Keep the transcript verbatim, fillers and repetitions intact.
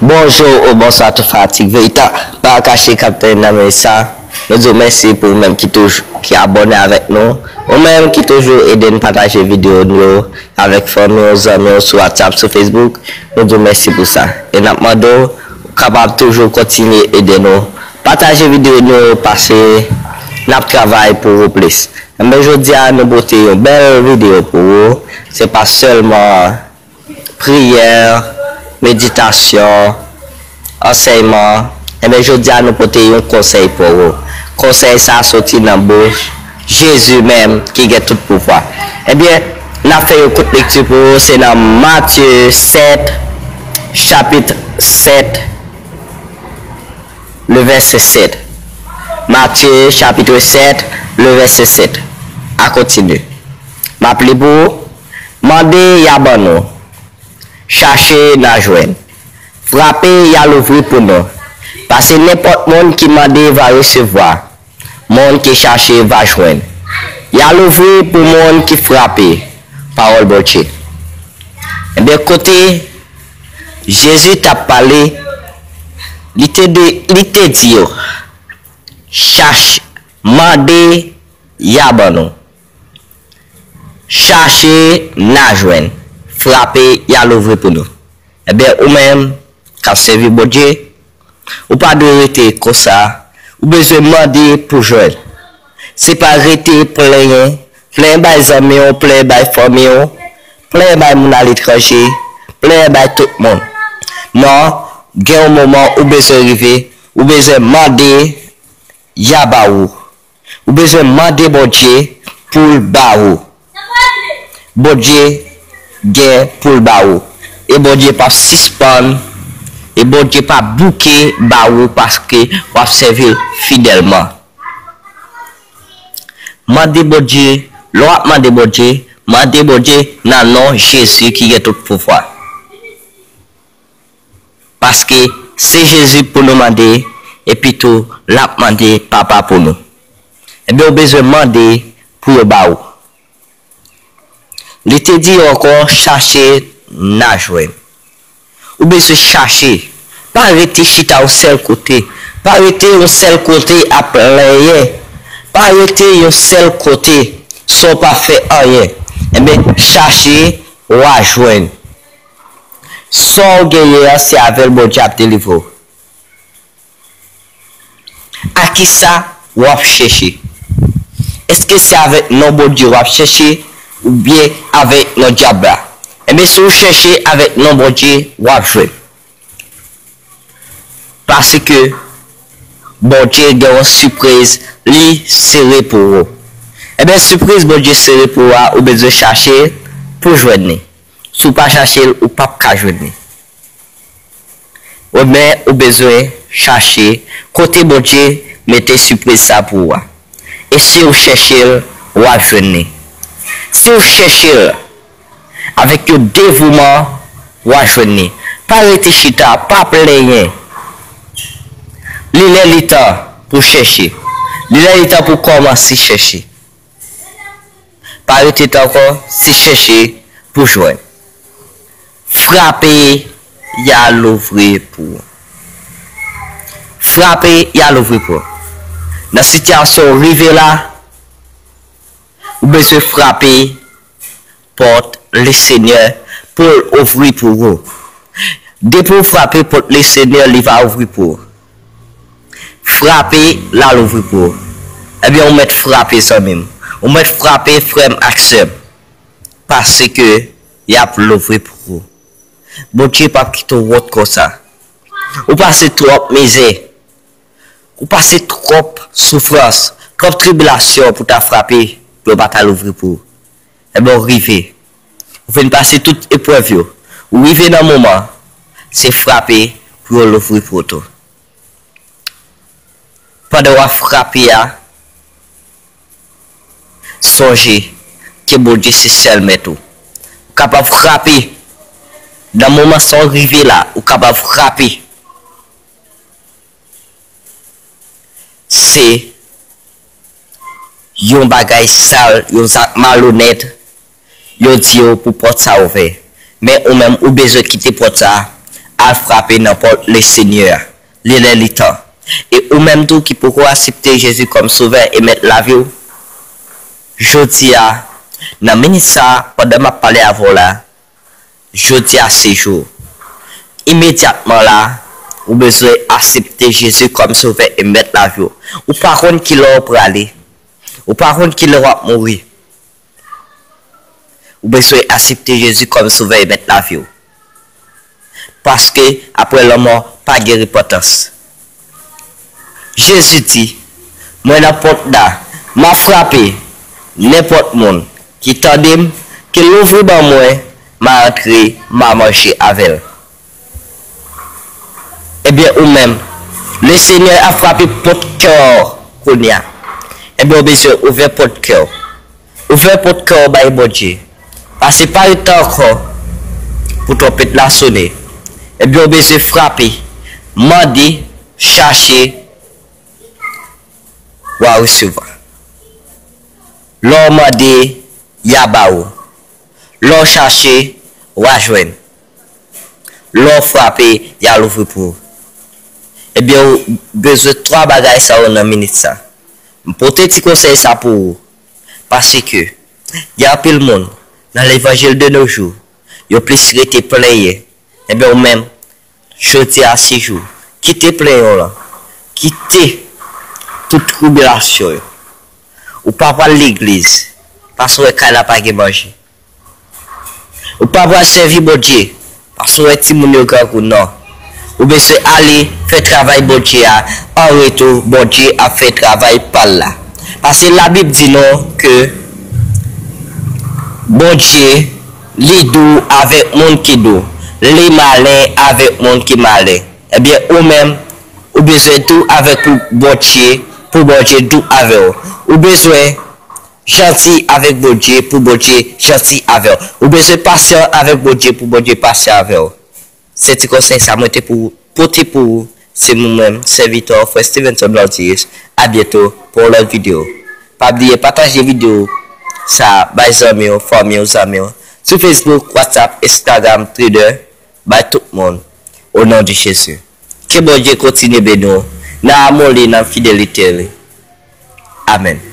Bonjou ou bonswa tout fanatik Verita. Pa kache Kaptenn nan men sa. Nou di w mèsi pou ou menm ki toujou ki abòne avèk nou. Ou menm ki toujou ede n pataje videyo nou yo avèk fanmi w, zanmi w sou WhatsApp, sou Facebook. Nou di w mèsi pou sa. E n ap mande w ou kapab toujou kontinye ede nou. Pataje videyo nou yo, paske n ap travay pou ou plis. Enben, jodi a, nou pote yon bèl videyo pou ou. Se pa sèlman priyè, meditasyon, ansèyman. Enben, jodi a, nou pote yon konsèy pou ou. Konsèy sa a soti nan bouch Jezi menm ki gen tout pouvwa. Enben, n ap fè yon kout lekti pou ou. Se nan Matye sèt, chapit sèt, le vèsè sèt. Matye, chapit sèt, le vèsè sèt. A kontinye. M ap li pou ou. Mande, y a ban nou. Chache, n a jwenn. Frape, y a louvri pou nou. Paske nenpòt moun ki mande va resevwa. Moun ki chache va jwenn. Y a louvri pou moun ki frape. Pawòl Bondye. Enben, kote Jezi t ap pale, li te di, li te di yo, chache, mande, y a ban nou. Chache, n a jwenn. Frape, y a louvri pou nou. Enben, ou menm k ap sèvi Bondye, ou pa dwe rete konsa. Ou bezwen mande pou jwenn. Se pa rete plenyen. Plenyen bay zanmi w, plenyen bay fanmi w, plenyen bay moun aletranje, plenyen bay tout moun. Non, gen yon moman ou bezwen rive, ou bezwen mande, y a ba ou. Ou bezwen mande Bondye pou l ba ou. Bondye gen pou l ba ou. E Bondye p ap sispann, e Bondye p ap bouke ba ou paske w ap sèvi l fidèlman. Mande Bondye, lè w ap mande Bondye, mande Bondye nan non Jezi ki gen tout pouvwa. Paske se Jezi pou nou mande, epi tou l ap mande Papa pou nou. Enben, ou bezwen mande pou yo ba ou. Li te di yo ankò, chache, n a jwenn. Ou bezwen chache. Pa rete chita yon sèl kote. Pa rete yon sèl kote ap plenyen. Pa rete yon sèl kote san w pa fè anyen. Enben, chache, w a jwenn. Sa w genyen an, se avè l Bondye ap delivre w. A kisa w ap chèche? Èske se avèk non Bondye w ap chèche oubyen avèk non dyab la? Enben, si w chèche avèk non Bondye, w ap jwenn. Paske Bondye gen yon sipriz li sere pou ou. Enben, sipriz Bondye sere pou ou a, ou bezwen chache l pou jwenn li. Si w pa chache l, ou p ap ka jwenn li. Enben, ou bezwen chache kote Bondye mete sipriz sa pou ou a. E si w chèche l, w ap jwenn li. Si w chèche l avèk yon devouman, w a jwenn li. Pa rete chita, pa plenyen. Li lè li tan pou chèche. Li lè li tan pou kòmanse chèche. Pa rete tan ankò, se chèche pou jwenn. Frape, y a louvri pou ou. Frape, y a louvri pou ou. Nan sitiyasyon w rive la, ou bezwen frape pòt Lesenyè pou l ouvri pou ou. Depi w frape pòt Lesenyè, li va ouvri pou ou. Frape, l a louvri pou ou. Ebyen, ou mèt frape, zanmi m. Ou mèt frape, frè m ak sè m. Paske y ap louvri pou ou. Bondye p ap kite w wont konsa. Ou pase twòp mizè. Ou pase twòp soufrans, twòp tribilasyon pou ta frape, pou yo pa ta louvri pou ou. Enben, w rive. Ou fin pase tout eprèv yo. Ou rive nan moman, se frape pou yo louvri pou ou tou. Pandan w ap frape a, sonje ke Bondye se sèl mèt ou. Ou kapab frape. Nan moman sa w rive la, ou kapab frape. Se yon bagay sal, yon zak malonèt, yo di yo pou pòt sa ouvè. Men ou menm, ou bezwen kite pòt sa al frape nan pòt Lesenyè a. Li lè li tan. E ou menm tou ki poko aksepte Jezi kòm Sovè e Mèt lavi w, jodi a, nan minit sa a, pandan m ap pale avè w la, jodi a se jou. Imedyatman la, ou bezwen aksepte Jezi kòm Sovè e Mèt lavi w. Ou pa konn kilè w prale. Ou pa konn kilè w ap mouri. Ou bezwen aksepte Jezi kòm Sovè e Mèt lavi w. Paske apre lanmò, pa gen repantans. Jezi di, mwen nan pòt la, m ap frape, nenpòt moun ki tande m, ke l ouvri ban mwen, m a antre, m a manje avè l. Ebyen, ou menm, Lesenyè ap frape pòt kè w kounye a. Ebyen, ou bezwen ouvè pòt kè w. Ouvè pòt kè w bay Bondye. Paske pa ret tan ankò pou twonpèt la sone. Ebyen, ou bezwen frape, mande, chache, w a resevwa. Lè w mande, y a ba ou. Lè w chache, w a jwenn. Lè w frape, y a louvri pou ou. Ebyen, ou bezwen twa bagay sa yo nan minit sa. M pote ti konsèy sa pou ou. Paske, gen anpil moun, nan levanjil de nos jours, yo plis rete plenyen. Ebyen, ou menm, jodi a se jou. Kite plenyen w lan. Kite tout tribilasyon yo. Ou pa pral legliz, paske w wè kay la pa gen manje. Ou pa pral sèvi Bondye, paske w wè timoun yo grangou, non. Ou bezwen ale fè travay Bondye a, an retou, Bondye ap fè travay pa l la. Paske Labib di nou ke Bondye, li dou avèk moun ki dou, li malen avèk moun ki malen. Ebyen, ou menm, ou bezwen dou avèk pou Bondye, pou Bondye dou avè w. Ou bezwen janti avèk Bondye, pou Bondye janti avè w. Ou bezwen pasyan avèk Bondye, pou Bondye pasyan avè w. Se ti konsèy sa mwen te pou, pote pou ou. Se mwen menm, sèvitè w, frè Stevenson Nordius. A byento pou yon lòt videyo. Pa bliye pataje videyo sa bay zanmi w, fanmi w, zanmi w. Sou Facebook, WhatsApp, Instagram, Twitter, bay tout moun. O non de Jezi. Ke Bondye kontinye beni w nan amou li, nan fidelite li. Amèn.